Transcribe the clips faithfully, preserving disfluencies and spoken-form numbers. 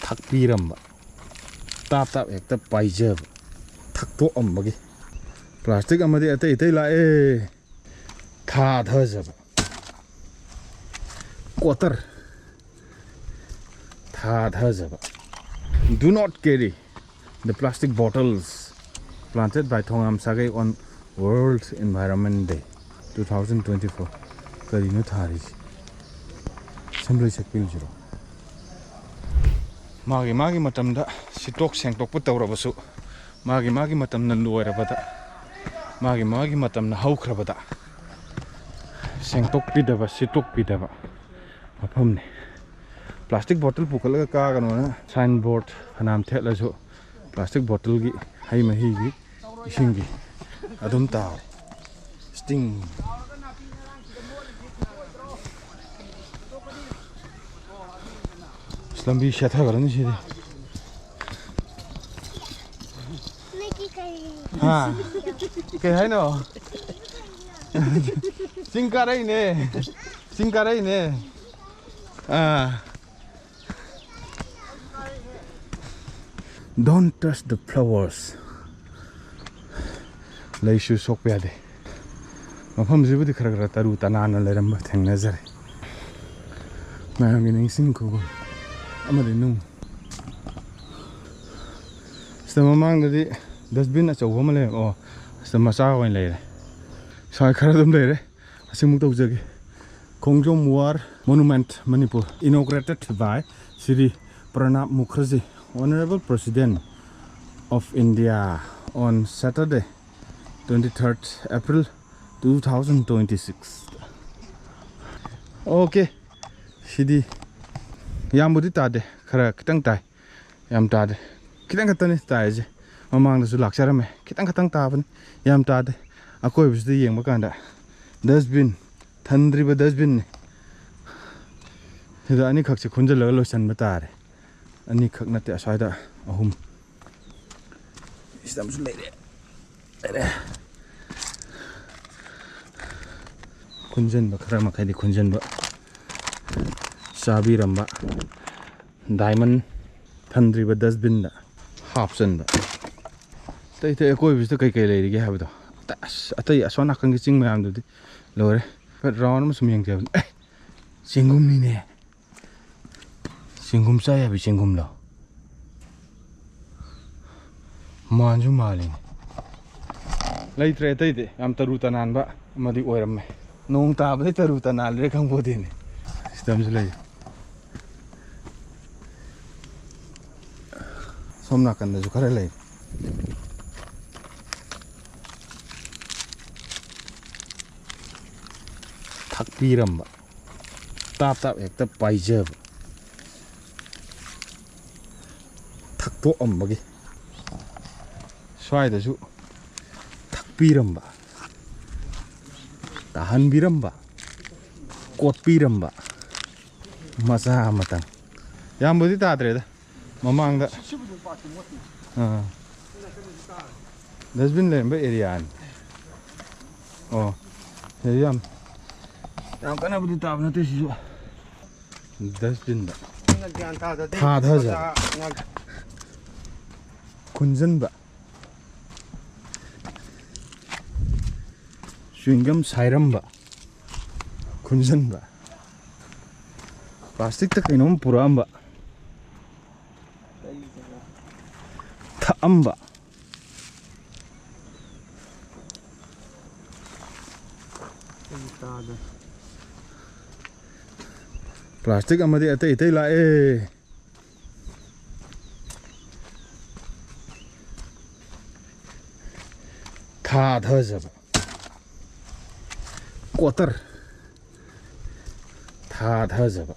ꯊꯛꯄꯤꯔꯝꯕ, ꯇꯥꯞ ꯇꯥꯞ ꯍꯦꯛꯇ ꯄꯥꯏꯖꯕ, ꯊꯛꯇꯣꯛꯑꯝꯕꯒꯤ꯫ ꯄ꯭ꯂꯥꯁꯇꯤꯛ ꯑꯃꯗꯤ ꯑꯇꯩ ꯑꯇꯩ ꯂꯥꯛꯑꯦ꯫ ꯊꯥꯗꯖꯕ꯫ Quarter. ꯊꯥꯗꯖꯕ꯫ Do not carry the plastic bottles planted by Thongam Sagai on World Environment Day two thousand twenty-four꯫ ꯀꯔꯤꯅꯣ ꯊꯥꯔꯤꯁꯤ? ꯁꯝꯕ꯭ꯔꯩ ꯁꯛꯄꯤꯔꯨꯁꯤꯔꯣ? ꯃꯥꯒꯤ ꯃꯥꯒꯤ ꯃꯇꯝꯗ ꯁꯤꯠꯇꯣꯛ ꯁꯦꯡꯗꯣꯛꯄ ꯇꯧꯔꯕꯁꯨ, ꯃꯥꯒꯤ ꯃꯥꯒꯤ ꯃꯇꯝꯅ ꯂꯣꯏꯔꯕꯗ, ꯃꯥꯒꯤ ꯃꯥꯒꯤ ꯃꯇꯝꯅ ꯍꯧꯈ꯭ꯔꯕꯗ ꯁꯦꯡꯗꯣꯛꯄꯤꯗꯕ, ꯁꯤꯠꯇꯣꯛꯄꯤꯗꯕ ꯃꯐꯝꯅꯤ꯫ ꯄ꯭ꯂꯥꯁꯇꯤꯛ ꯕꯣꯇꯜ ꯄꯨꯈꯠꯂꯒ ꯀꯥꯒꯅꯣꯅ ꯁꯥꯏꯟ ꯕꯣꯔꯗ ꯐꯅꯌꯥꯝ ꯊꯦꯠꯂꯁꯨ, ꯄ꯭ꯂꯥꯁꯇꯤꯛ ꯕꯣꯇꯜꯒꯤ, ꯍꯩ ꯃꯍꯤꯒꯤ, ꯏꯁꯤꯡꯒꯤ ꯑꯗꯨꯝ ꯇꯥꯎ꯫ ꯁ꯭ꯇꯤꯡ꯫ ꯑꯁ, ꯂꯝꯕꯤ ꯁꯦꯠꯊꯈ꯭ꯔꯅꯤ ꯁꯤꯗꯤ꯫ ꯍꯥ? ꯀꯩ ꯍꯥꯏꯅꯣ? ꯆꯤꯡ ꯀꯥꯔꯛꯏꯅꯦ꯫ ꯆꯤꯡ ꯀꯥꯔꯛꯏꯅꯦ꯫ ꯑꯥ꯫ Don't touch the flowers. ꯂꯩꯁꯨ ꯁꯣꯛꯄ ꯌꯥꯗꯦ꯫ ꯃꯐꯝꯁꯤꯕꯨꯗꯤ ꯈꯔ ꯈꯔ ꯇꯔꯨ ꯇꯅꯥꯟꯅ ꯂꯩꯔꯝꯕ ꯊꯦꯡꯅꯖꯔꯦ꯫ ꯃꯌꯥꯝꯒꯤ ꯅꯤꯡꯁꯤꯡ ꯈꯨꯕꯝ ꯑꯃꯗꯤ ꯅꯨꯡ꯫ ꯁꯤꯗ ꯃꯃꯥꯡꯗꯗꯤ dustbin ꯑꯆꯧꯕ ꯑꯃ ꯂꯩꯔꯝ-, ꯑꯣ, ꯁꯤꯗ ꯃꯆꯥ ꯑꯣꯏꯅ ꯂꯩꯔꯦ꯫ ꯁ꯭ꯋꯥꯏ ꯈꯔ ꯑꯗꯨꯝ ꯂꯩꯔꯦ꯫ ꯑꯁꯤꯃꯨꯛ ꯇꯧꯖꯒꯦ꯫ Khongjom War Monument, Manipur, inaugurated by Shri Pranab Mukherjee, Honorable President of India, on Saturday, twenty-third April two thousand twenty-six꯫ Okay, ꯁꯤꯗꯤ ꯌꯥꯝꯕꯨꯗꯤ ꯇꯥꯗꯦ, ꯈꯔ ꯈꯤꯇꯪ ꯇꯥꯏ꯫ ꯌꯥꯝ ꯇꯥꯗꯦ꯫ ꯈꯤꯇꯪ ꯈꯛꯇꯅꯤ ꯇꯥꯏꯁꯦ꯫ ꯃꯃꯥꯡꯗꯁꯨ ꯂꯥꯛꯆꯔꯝꯃꯦ꯫ ꯈꯤꯇꯪ ꯈꯛꯇꯪ ꯇꯥꯕꯅꯤ꯫ ꯌꯥꯝ ꯇꯥꯗꯦ꯫ ꯑꯀꯣꯏꯕꯁꯤꯗ ꯌꯦꯡꯕ ꯀꯥꯟꯗ dustbin, ꯊꯟꯗ꯭ꯔꯤꯕ dustbinꯅꯤ꯫ ꯁꯤꯗ ꯑꯅꯤꯈꯛꯁꯦ ꯈꯨꯟꯖꯤꯜꯂꯒ ꯂꯣꯏꯁꯤꯟꯕ ꯇꯥꯔꯦ꯫ ꯑꯅꯤꯈꯛ ꯅꯠꯇꯦ, ꯑꯁ꯭ꯋꯥꯏꯗ ꯑꯍꯨꯝ꯫ ꯁꯤꯗ ꯑꯃꯁꯨ ꯂꯩꯔꯦ꯫ ꯂꯩꯔꯦ꯫ ꯈꯨꯟꯖꯤꯟꯕ ꯈꯔ ꯃꯈꯩꯗꯤ ꯈꯨꯟꯖꯤꯟꯕ꯫ ꯆꯥꯕꯤꯔꯝꯕ꯫ Diamond ꯊꯟꯗ꯭ꯔꯤꯕ ꯗꯁꯕꯤꯟꯗ ꯍꯥꯞꯆꯟꯕ꯫ ꯑꯇꯩ ꯑꯇꯩ ꯑꯀꯣꯏꯕꯁꯤꯗ ꯀꯩ ꯀꯩ ꯂꯩꯔꯤꯒꯦ ꯍꯥꯏꯕꯗꯣ꯫ ꯑꯁ, ꯑꯇꯩ ꯑꯁꯣꯝ ꯅꯥꯀꯟꯒꯤ ꯆꯤꯡ ꯃꯌꯥꯝꯗꯨꯗꯤ ꯂꯣꯏꯔꯦ꯫ ꯍꯥꯏꯐꯦꯠ ꯔꯥꯎꯟ ꯑꯃ ꯁꯨꯝ ꯌꯦꯡꯖꯕꯅꯤ꯫ ꯑꯦ, ꯆꯦꯡꯒꯨꯝꯅꯤꯅꯦ꯫ ꯆꯦꯡꯒꯨꯝ ꯆꯥ ꯌꯥꯕꯤ ꯆꯦꯡꯒꯨꯝꯂꯣ? ꯃꯥꯟꯁꯨ ꯃꯥꯜꯂꯤꯅꯦ꯫ ꯂꯩꯇ꯭ꯔꯦ ꯑꯇꯩꯗꯤ꯫ ꯌꯥꯝ ꯇꯔꯨ ꯇꯅꯥꯟꯕ ꯑꯃꯗꯤ ꯑꯣꯏꯔꯝꯃꯦ꯫ ꯅꯣꯡ ꯇꯥꯕꯗꯩ ꯇꯔꯨ ꯇꯅꯥꯜꯂꯤꯔꯥ ꯈꯪꯄꯣꯠꯇꯦꯅꯦ꯫ ꯁꯤꯗ ꯑꯃꯁꯨ ꯂꯩ꯫ ꯁꯣꯝ ꯅꯥꯀꯟꯗꯁꯨ ꯈꯔ ꯂꯩ꯫ ꯊꯛꯄꯤꯔꯝꯕ꯫ ꯇꯥꯞ ꯇꯥꯞ ꯍꯦꯛꯇ ꯄꯥꯏꯖꯕ꯫ ꯊꯛꯇꯣꯛꯑꯝꯕꯒꯤ꯫ ꯁ꯭ꯋꯥꯏꯗꯁꯨ ꯊꯛꯄꯤꯔꯝꯕ꯫ ꯇꯥꯍꯟꯕꯤꯔꯝꯕ꯫ ꯀꯣꯠꯄꯤꯔꯝꯕ꯫ ꯃꯆꯥ ꯑꯃꯇꯪ꯫ ꯌꯥꯝꯕꯨꯗꯤ ꯇꯥꯗ꯭ꯔꯦꯗ꯫ ꯃꯃꯥꯡꯗ꯫ ꯑꯥ꯫ ꯗꯁꯕꯤꯟ ꯂꯩꯔꯝꯕ ꯑꯦꯔꯤꯌꯥꯅꯤ꯫ ꯑꯣ꯫ ꯁꯤꯗ ꯌꯥꯝ, ꯌꯥꯝ ꯀꯟꯅꯕꯨꯗꯤ ꯇꯥꯕ ꯅꯠꯇꯦ ꯁꯤꯁꯨ꯫ ꯗꯁꯕꯤꯟꯗ꯫ ꯅꯪꯅ ꯒ꯭ꯌꯥꯟ ꯇꯥꯗ꯭ꯔꯗꯤ ꯊꯥꯗꯖꯕ꯫ ꯃꯆꯥ ꯉꯥꯛ-, ꯈꯨꯟꯖꯟꯕ꯫ ꯆ꯭ꯋꯤꯡꯒꯝ ꯁꯥꯏꯔꯝꯕ꯫ ꯈꯨꯟꯖꯟꯕ꯫ ꯄ꯭ꯂꯥꯁꯇꯤꯛꯇ ꯀꯩꯅꯣꯝ ꯄꯨꯔꯛꯑꯝꯕ꯫ ꯊꯛꯑꯝꯕ꯫ ꯑꯩ ꯇꯥꯗꯦ꯫ ꯄ꯭ꯂꯥꯁꯇꯤꯛ ꯑꯃꯗꯤ ꯑꯇꯩ ꯑꯇꯩ ꯂꯥꯛꯑꯦ꯫ ꯊꯥꯗꯖꯕ꯫ ꯀ꯭ꯋꯥꯇꯔ꯫ ꯊꯥꯗꯖꯕ꯫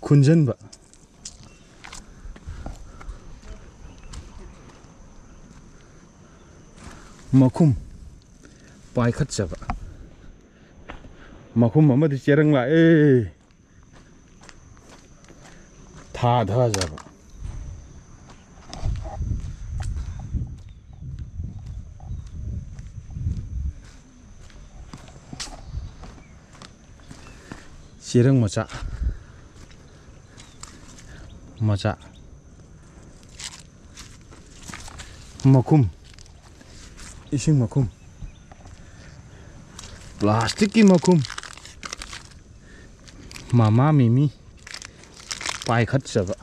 ꯈꯨꯟꯖꯟꯕ꯫ ꯃꯈꯨꯝ꯫ ꯄꯥꯏꯈꯠꯆꯕ꯫ ꯃꯈꯨꯝ ꯑꯃꯗꯤ ꯆꯦꯔꯪ ꯂꯥꯛꯑꯦ꯫ ꯊꯥꯗꯖꯕ꯫ ꯆꯦꯔꯪ ꯃꯆꯥ, ꯃꯆꯥ, ꯃꯈꯨꯝ, ꯏꯁꯤꯡ ꯃꯈꯨꯝ, ꯄ꯭ꯂꯥꯁꯇꯤꯛꯀꯤ ꯃꯈꯨꯝ, ꯃꯃꯥ ꯃꯤꯃꯤ ꯄꯥꯏꯈꯠꯆꯕ꯫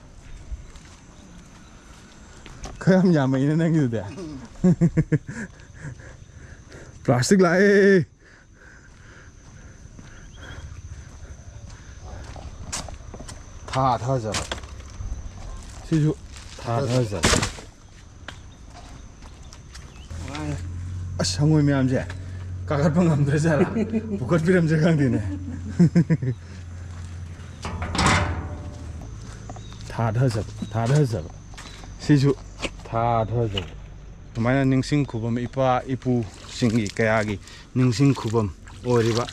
ꯈꯔ ꯌꯥꯝ ꯌꯥꯝꯃꯛꯏꯅ ꯅꯪꯒꯤꯗꯨꯗꯤ꯫ ꯄ꯭ꯂꯥꯁꯇꯤꯛ ꯂꯥꯛꯑꯦ꯫ ꯊꯥ ꯊꯥꯖꯕ꯫ ꯁꯤꯁꯨ ꯊꯥ ꯊꯥꯖꯕ꯫ ꯑꯁ, ꯍꯪꯉꯣꯏ ꯃꯌꯥꯝꯁꯦ ꯀꯥꯈꯠꯄ ꯉꯝꯗ꯭ꯔꯖꯥꯠꯂꯥ? ꯄꯨꯈꯠꯄꯤꯔꯝꯁꯦ ꯈꯪꯗꯦꯅꯦ꯫ ꯊꯥ ꯊꯥꯖꯕ, ꯊꯥ ꯊꯥꯖꯕ꯫ ꯁꯤꯁꯨ ꯊꯥ ꯊꯥꯖꯕ꯫ ꯁꯨꯃꯥꯏꯅ ꯅꯤꯡꯁꯤꯡ ꯈꯨꯕꯝ, ꯏꯄꯥ ꯏꯄꯨꯁꯤꯡꯒꯤ ꯀꯌꯥꯒꯤ ꯅꯤꯡꯁꯤꯡ ꯈꯨꯕꯝ ꯑꯣꯏꯔꯤꯕ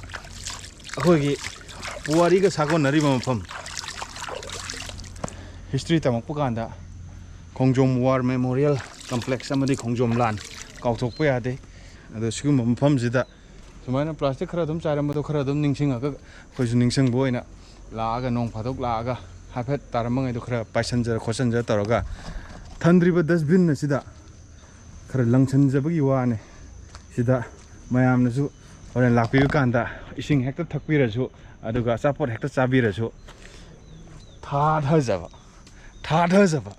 ꯑꯩꯈꯣꯏꯒꯤ ꯄꯨꯋꯥꯔꯤꯒ ꯁꯥꯒꯣꯟꯅꯔꯤꯕ ꯃꯐꯝ꯫ ꯍꯤꯁꯇ꯭ꯔꯤ ꯇꯝꯃꯛꯄ ꯀꯥꯟꯗ ꯈꯣꯡꯖꯣꯝ ꯋꯥꯔ ꯃꯦꯃꯣꯔꯤꯌꯦꯜ ꯀꯝꯄ꯭ꯂꯦꯛꯁ ꯑꯃꯗꯤ ꯈꯣꯡꯖꯣꯝ ꯂꯥꯟ ꯀꯥꯎꯊꯣꯛꯄ ꯌꯥꯗꯦ꯫ ꯑꯗꯣ ꯁꯤꯒꯨꯝꯕ ꯃꯐꯝꯁꯤꯗ ꯁꯨꯃꯥꯏꯅ ꯄ꯭ꯂꯥꯁꯇꯤꯛ ꯈꯔ ꯑꯗꯨꯝ ꯆꯥꯏꯔꯝꯕꯗꯣ ꯈꯔ ꯑꯗꯨꯝ ꯅꯤꯡꯁꯤꯡꯉꯒ ꯑꯩꯈꯣꯏꯁꯨ ꯅꯤꯡꯁꯤꯡꯕ ꯑꯣꯏꯅ ꯂꯥꯛꯑꯒ, ꯅꯣꯡ ꯐꯥꯗꯣꯛ ꯂꯥꯛꯑꯒ ꯍꯥꯏꯐꯦꯠ ꯇꯥꯔꯝꯕꯉꯩꯗꯣ ꯈꯔ ꯄꯥꯏꯁꯟꯖꯔ ꯈꯣꯠꯆꯟꯖꯔ ꯇꯧꯔꯒ ꯊꯟꯗ꯭ꯔꯤꯕ ꯗꯁꯕꯤꯟ ꯑꯁꯤꯗ ꯈꯔ ꯂꯪꯁꯟꯖꯕꯒꯤ ꯋꯥꯅꯦ꯫ ꯁꯤꯗ ꯃꯌꯥꯝꯅꯁꯨ ꯍꯣꯔꯦꯟ ꯂꯥꯛꯄꯤꯕ ꯀꯥꯟꯗ ꯏꯁꯤꯡ ꯍꯦꯛꯇ ꯊꯛꯄꯤꯔꯁꯨ, ꯑꯗꯨꯒ ꯑꯆꯥꯄꯣꯠ ꯍꯦꯛꯇ ꯆꯥꯕꯤꯔꯁꯨ, ꯊꯥꯗꯖꯕ, ꯊꯥꯗꯖꯕ,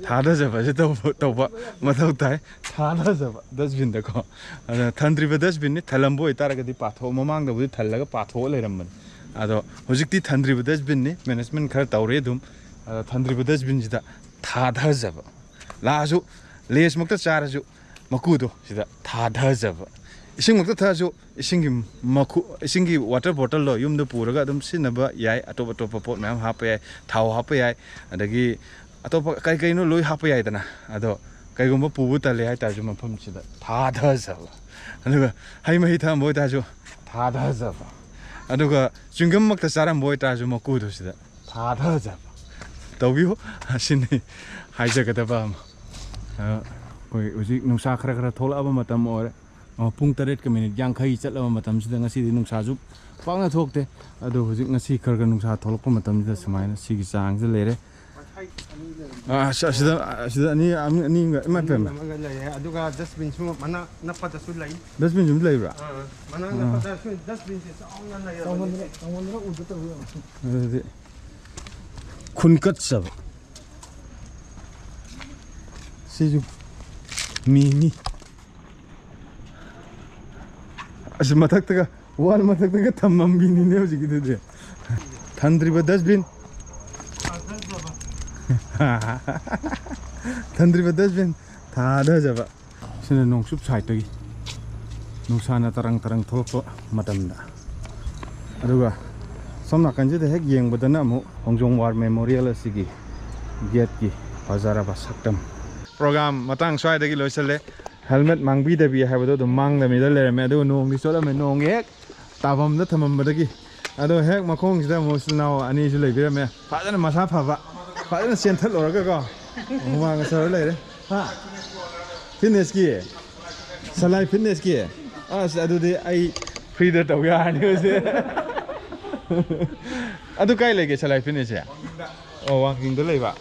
ꯊꯥꯗꯖꯕꯁꯦ ꯇꯧꯕ, ꯇꯧꯕ ꯃꯊꯧ ꯇꯥꯏ꯫ ꯊꯥꯗꯖꯕ ꯗꯁꯕꯤꯟꯗꯀꯣ꯫ ꯑꯗ ꯊꯟꯗ꯭ꯔꯤꯕ ꯗꯁꯕꯤꯟꯅꯤ, ꯊꯜꯂꯝꯕ ꯑꯣꯏꯇꯥꯔꯒꯗꯤ ꯄꯥꯊꯣꯛ, ꯃꯃꯥꯡꯗꯕꯨꯗꯤ ꯊꯜꯂꯒ ꯄꯥꯊꯣꯛꯑ ꯂꯩꯔꯝꯕꯅꯤ꯫ ꯑꯗꯣ ꯍꯧꯖꯤꯛꯇꯤ ꯊꯟꯗ꯭ꯔꯤꯕ ꯗꯁꯕꯤꯟꯅꯤ, ꯃꯦꯅꯦꯖꯃꯦꯟ ꯈꯔ ꯇꯧꯔꯦ ꯑꯗꯨꯝ꯫ ꯑꯗ ꯊꯟꯗ꯭ꯔꯤꯕ ꯗꯁꯕꯤꯟꯁꯤꯗ ꯊꯥꯗꯖꯕ꯫ ꯂꯥꯛꯑꯁꯨ, ꯂꯦꯁꯃꯛꯇ ꯆꯥꯔꯁꯨ, ꯃꯀꯨꯗꯣ ꯁꯤꯗ ꯊꯥꯗꯖꯕ꯫ ꯏꯁꯤꯡꯃꯛꯇ ꯊꯛꯑꯁꯨ, ꯏꯁꯤꯡꯒꯤ ꯃꯈꯨ-, ꯏꯁꯤꯡꯒꯤ ꯋꯥꯇꯔ ꯕꯣꯇꯜꯗꯣ ꯌꯨꯝꯗ ꯄꯨꯔꯒ ꯑꯗꯨꯝ ꯁꯤꯖꯤꯟꯅꯕ ꯌꯥꯏ꯫ ꯑꯇꯣꯞ ꯑꯇꯣꯞꯄ ꯄꯣꯠ ꯃꯌꯥꯝ ꯍꯥꯞꯄ ꯌꯥꯏ, ꯊꯥꯎ ꯍꯥꯞꯄ ꯌꯥꯏ, ꯑꯗꯒꯤ ꯑꯇꯣꯞꯄ ꯀꯩ ꯀꯩꯅꯣ ꯂꯣꯏ ꯍꯥꯞꯄ ꯌꯥꯏꯗꯅ꯫ ꯑꯗꯣ ꯀꯩꯒꯨꯝꯕ ꯄꯨꯕ ꯇꯜꯂꯦ ꯍꯥꯏꯇꯥꯔꯁꯨ, ꯃꯐꯝꯁꯤꯗ ꯊꯥꯗꯖꯕ꯫ ꯑꯗꯨꯒ ꯍꯩ ꯃꯍꯤ ꯊꯛꯑꯝꯕ ꯑꯣꯏꯇꯥꯔꯁꯨ, ꯊꯥꯗꯖꯕ꯫ ꯑꯗꯨꯒ ꯆ꯭ꯋꯤꯡꯒꯝꯃꯛꯇ ꯆꯥꯔꯝꯕ ꯑꯣꯏꯇꯥꯔꯁꯨ, ꯃꯀꯨꯗꯣ ꯁꯤꯗ ꯊꯥꯗꯖꯕ꯫ ꯇꯧꯕꯤꯌꯨ꯫ ꯑꯁꯤꯅꯤ ꯍꯥꯏꯖꯒꯗꯕ ꯑꯃ꯫ ꯑ, ꯑꯩꯈꯣꯏ ꯍꯧꯖꯤꯛ ꯅꯨꯡꯁꯥ ꯈꯔ ꯈꯔ ꯊꯣꯛꯂꯛꯑꯕ ꯃꯇꯝ ꯑꯣꯏꯔꯦ꯫ ꯑꯣ, ꯄꯨꯡ ꯇꯔꯦꯠꯀ ꯃꯤꯅꯤꯠ ꯌꯥꯡꯈꯩ ꯆꯠꯂꯕ ꯃꯇꯝꯁꯤꯗ ꯉꯁꯤꯗꯤ ꯅꯨꯡꯁꯥꯁꯨ ꯄꯥꯛꯅ ꯊꯣꯛꯇꯦ꯫ ꯑꯗꯣ ꯍꯧꯖꯤꯛ ꯉꯁꯤ ꯈꯔ ꯈꯔ ꯅꯨꯡꯁꯥ ꯊꯣꯛꯂꯛꯄ ꯃꯇꯝꯁꯤꯗ ꯁꯨꯃꯥꯏꯅ ꯁꯤꯒꯤ ꯆꯥꯡꯁꯤꯗ ꯂꯩꯔꯦ꯫ ꯑꯥ, ꯑꯁ-, ꯑꯁꯤꯗ, ꯑꯁꯤꯗ ꯑꯅꯤ, ꯑꯅꯤ, ꯑꯅꯤ, ꯏꯃꯥ ꯏꯄꯦꯝꯃ꯫ ꯑꯃꯒ ꯂꯩꯔꯦ꯫ ꯑꯗꯨꯒ dustbin ꯁꯨ ꯃꯅꯥꯛ ꯅꯛꯄꯗꯁꯨ ꯂꯩ꯫ Dustbin ꯁꯨ ꯂꯩꯕ꯭ꯔꯥ? ꯑꯥ, ꯃꯅꯥꯛ ꯑꯥ꯫ ꯅꯛꯄꯗꯁꯨ dustbin ꯁꯦ ꯆꯥꯎꯅ ꯂꯩꯔꯕꯅꯤ꯫ ꯑꯗꯨꯗꯤ ꯈꯨꯟꯀꯠꯆꯕ꯫ ꯁꯤꯁꯨ ꯃꯤꯅꯤ꯫ ꯑꯁꯤ ꯃꯊꯛꯇꯒ, wall ꯃꯊꯛꯇꯒ ꯊꯝꯃꯝꯕꯤꯅꯤꯅꯦ ꯍꯧꯖꯤꯛꯀꯤꯗꯨꯗꯤ꯫ ꯊꯟꯗ꯭ꯔꯤꯕ dustbin꯫ ꯊꯟꯗ꯭ꯔꯤꯕ dustbin ꯊꯥꯗꯖꯕ꯫ ꯁꯤꯅ ꯅꯣꯡꯆꯨꯞ side ꯇꯒꯤ ꯅꯨꯡꯁꯥꯅ ꯇꯔꯪ ꯇꯔꯪ ꯊꯣꯛꯂꯛꯄ ꯃꯇꯝꯗ꯫ ꯑꯗꯨꯒ ꯁꯣꯝ ꯅꯥꯀꯟꯁꯤꯗ ꯍꯦꯛ ꯌꯦꯡꯕꯗꯅ ꯑꯃꯨꯛ ꯈꯣꯡꯖꯣꯝ War Memorial ꯑꯁꯤꯒꯤ gate ꯀꯤ ꯐꯖꯔꯕ ꯁꯛꯇꯝ꯫ Program ꯃꯇꯥꯡ ꯁ꯭ꯋꯥꯏꯗꯒꯤ ꯂꯣꯏꯁꯤꯜꯂꯦ꯫ Helmet ꯃꯥꯡꯕꯤꯗꯕꯤ ꯍꯥꯏꯕꯗꯣ ꯑꯗꯨꯝ ꯃꯥꯡꯗꯕꯤꯗ ꯂꯩꯔꯝꯃꯦ꯫ ꯑꯗꯨꯒ ꯅꯣꯡꯗꯤ ꯆꯣꯠꯂꯝꯃꯦ꯫ ꯅꯣꯡ ꯍꯦꯛ ꯇꯥꯐꯝꯗ ꯊꯝꯃꯝꯕꯗꯒꯤ꯫ ꯑꯗꯣ ꯍꯦꯛ ꯃꯈꯣꯡꯁꯤꯗ ꯑꯃꯨꯛ ꯏꯆꯤꯜ ꯏꯅꯥꯎ ꯑꯅꯤꯁꯨ ꯂꯩꯕꯤꯔꯝꯃꯦ꯫ ꯐꯖꯅ ꯃꯁꯥ ꯐꯕ, ꯐꯖꯅ ꯆꯦꯟꯊꯠꯂꯨꯔꯒꯀꯣ, ꯍꯨꯃꯥꯡꯒ ꯁꯧꯔ ꯂꯩꯔꯦ꯫ ꯍꯥ? Fitness ꯀꯤ? ꯁꯂꯥꯏ Fitness ꯀꯤ? ꯑꯁ, ꯑꯗꯨꯗꯤ ꯑꯩ free ꯗ ꯇꯧ ꯌꯥꯔꯅꯤ ꯍꯧꯖꯤꯛ꯫ ꯑꯗꯨ ꯀꯥꯏ ꯂꯩꯒꯦ ꯁꯂꯥꯏ Fitness ꯁꯦ? ꯑꯣ, ꯋꯥꯡꯖꯤꯡꯗ ꯂꯩꯕ꯫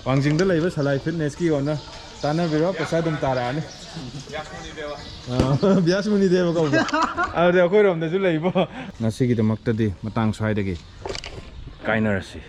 ꯋꯥꯡꯖꯤꯡꯗ ꯂꯩꯕ ꯁꯂꯥꯏ Fitness ꯀꯤ owner ꯇꯥꯟꯅꯕꯤꯔꯣ, ꯄꯩꯁꯥ ꯑꯗꯨꯝ ꯇꯥꯔꯛꯑꯅꯤ꯫ ꯑꯥ, ꯕ꯭ꯌꯥꯁ ꯃꯨꯅꯤ ꯗꯦꯕ ꯀꯧꯕ꯫ ꯑꯗꯨꯗꯤ ꯑꯩꯈꯣꯏꯔꯣꯝꯗꯁꯨ ꯂꯩꯕꯣ꯫ ꯉꯁꯤꯒꯤꯗꯃꯛꯇꯗꯤ ꯃꯇꯥꯡ ꯁ꯭ꯋꯥꯏꯗꯒꯤ ꯀꯥꯏꯅꯔꯁꯤ꯫